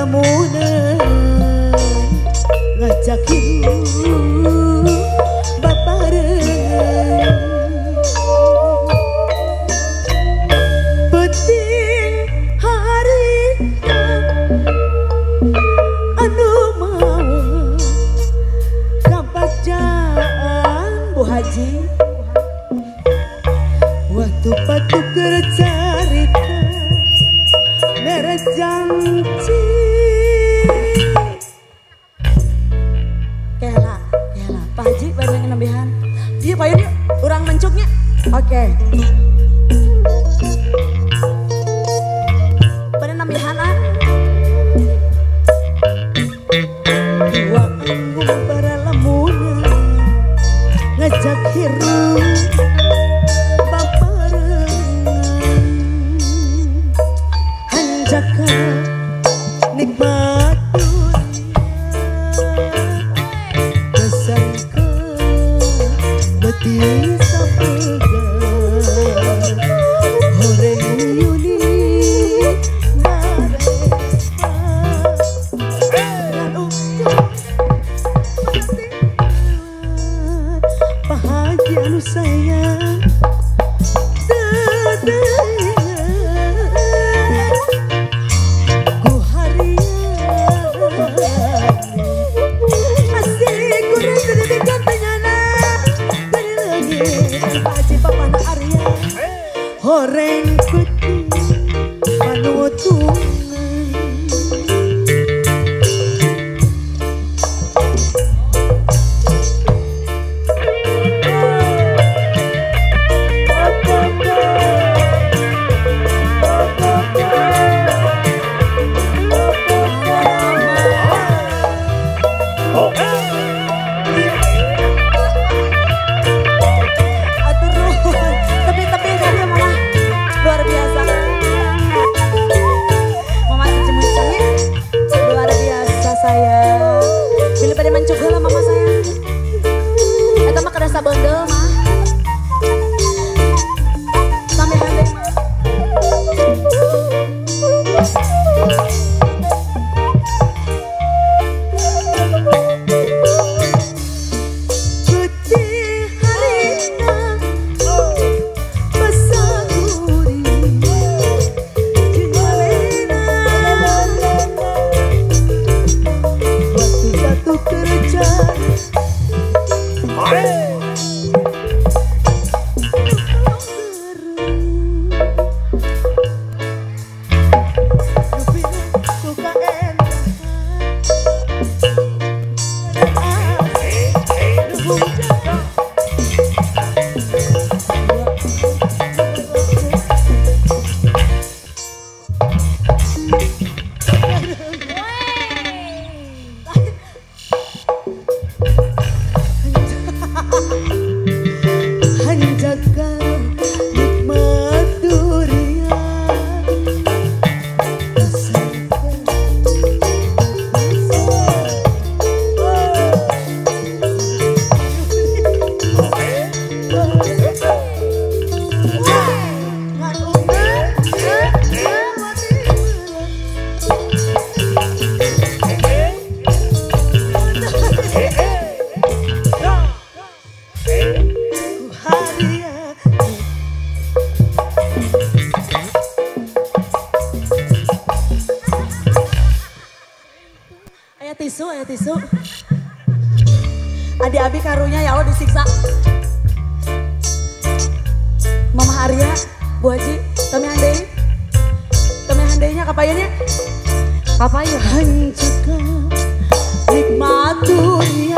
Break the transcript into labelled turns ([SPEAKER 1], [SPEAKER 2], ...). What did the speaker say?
[SPEAKER 1] baralamunan ngajak hirup babarengan penting harita anu mawa kabagjaan Bu Haji waktu patuker carita mere janji. Kela, kela, Pak Haji banyak nambihan. Iya Pak Yun, urang mencuknya. Oke. Pada nambihan ah. Dua anggung baralamunan ngajak hirup babarengan hanjaka nikmat dunia kesangka beti sapegang horeng yuni marespa bahagia nu sayang ku harian asik kurang sedemikian penyana Papana Arya horeng putih panutungan. Bondol mah sampai hati mah. Putih harita pasaguri jingalena waktu batu kerja. Hanjaka nikmat dunia Tisu, ya tisu. Adik abi karunya ya Allah disiksa. Mama Arya, Bu Haji, Tami Handei. Tami Handeinya kapayunnya? Kapayun. Hanjaka nikmat dunia.